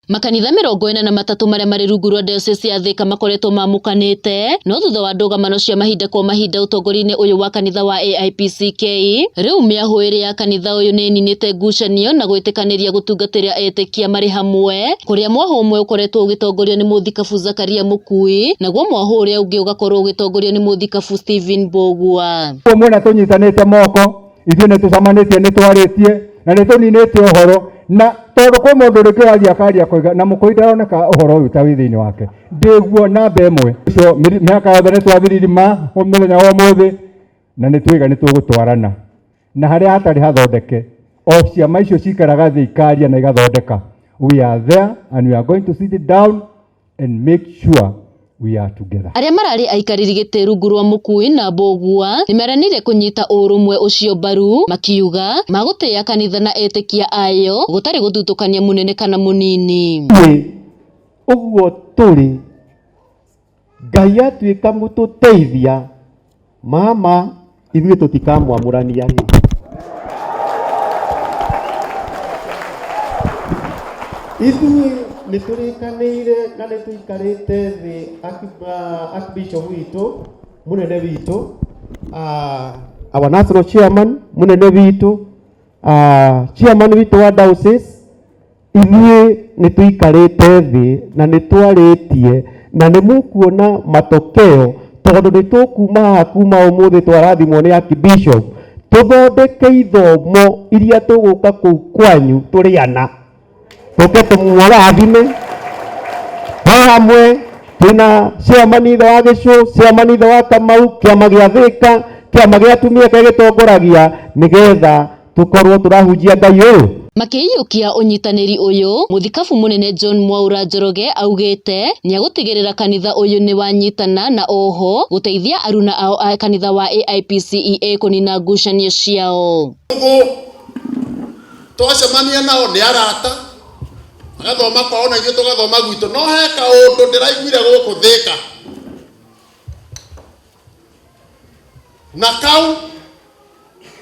Makanitha 43 marĩa marĩ rungu rwa diocese ya Thika makoretwo mamũkanĩte no thutha wa ndũgamano cia mahinda kwa mahinda ũtongoria-inĩ ũyũ wa kanitha wa AIPCK rĩu mĩahũ ĩrĩ ya kanitha ũyũ nĩ ĩninĩte ngucanio na gwĩtĩkanĩria gũtungatĩra etĩkia marĩ hamwe kũrĩa mwahũ ũmwe ũkoretwo ũgĩtongorio nĩ mũthikabu Zakaria Mũkui naguo mwahũ ũrĩa ũngĩ ũgakorwo ũgĩtongorio nĩ mũthikabu Stephen Mbũgua. Mwena tũnyitanĩte moko ithuĩ nĩ tũcemanĩtie nĩ twarĩtie na nĩ tũninĩte ũhoro na tondũ kwĩ mũndũ rĩngĩ ũrathiĩ akaria koiga na mũkũi ndaroneka ũhoro ũyũ ta wĩ thĩinĩ wake ndĩguo namba ĩmwe ũcio mĩaka yothe nĩ twathirima mũthenya wa ũmũthĩ na nĩ twĩga nĩ tũgũtwarana na harĩa hatarĩ hathondeke o ciama icio cikaraga thĩ ikaria na igathondeka. We are there and we are going to sit down and make sure we are together. Arĩa mararĩ aikarĩri gĩtĩ rungu rwa Mũkui na Mbũgua nĩ meranĩire kũnyita ũrũmwe ũcio mbaru makiuga magũtĩĩa kanitha na etĩkia ayo gũtarĩ gũthutũkania mũnene kana mũnini. Ũguo tũrĩ Ngai atuĩka mũtũteithia mama ithuĩ tũtikamwamũrania rĩ. Ithuĩ nĩ tũrĩkanĩire na nĩ tũikarĩte thĩ Archbishop witũ mũnene witũ, our national chairman mũnene witũ, chairman witũ wa diocese, ithuĩ nĩ tũikarĩte thĩ na nĩ twarĩtie na nĩ mũkuona matokeo tondũ nĩ tũkuma haha kuma ũmũthĩ twarathimwo nĩ Archbishop tũthondeke ithomo iria tũgũka kũu kwanyu tũrĩ ana tũke tũmũrathime he hamwe twĩna chairman ithe wa Gĩcũ, chairman ithe wa Kamau, kĩama gĩa Thĩka, kĩama gĩa atumia kĩrĩa gĩtongoragia nĩgetha tũkorwo tũrahunjia Ngai ũyũ. Makĩiyũkia ũnyitanĩri ũyũ mũthikabu mũnene John Mwaura Njoroge augĩte nĩagũtigĩrĩra kanitha ũyũ nĩ wanyitana na oho gũteithia aruna ao a kanitha wa AIPCEA kũnina ngucanio ciao. Twacemania nao nĩ arata magathoma kwao na ithuĩ tũgathoma gwitũ no he kaũndũ ndĩraiguire gũkũ Thĩka na kau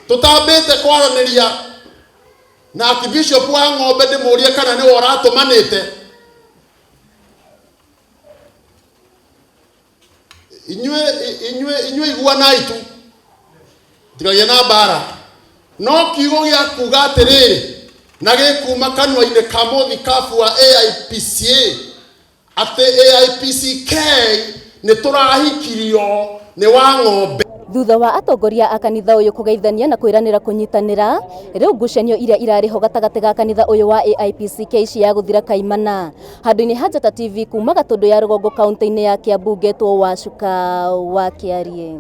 tũtambĩte kwaranĩria na Archbishop wa Ng'ombe ndĩmũrie kana nĩwe ũratũmanĩte inyuĩ iguanai tu tigagie na mbara no kiugo gĩa kuga atĩrĩrĩ na gĩkuma kanua-inĩ ka mũthikabu wa AIPCA atĩ AIPCK nĩ tũrahikirio nĩ wa Ng'ombe. Thutha wa atongoria a kanitha ũyũ kũgeithania na kwĩranĩra kũnyitanĩra rĩu ngucanio iria irarĩ ho gatagatĩ ga kanitha ũyũ wa AIPCK cia gũthira kaimana. Handũ-inĩ ha Njata TV kuma Gatũndũ ya Rũgongo kaunti-inĩ ya Kiambu ngetwo Wacuka wa Kĩariĩ.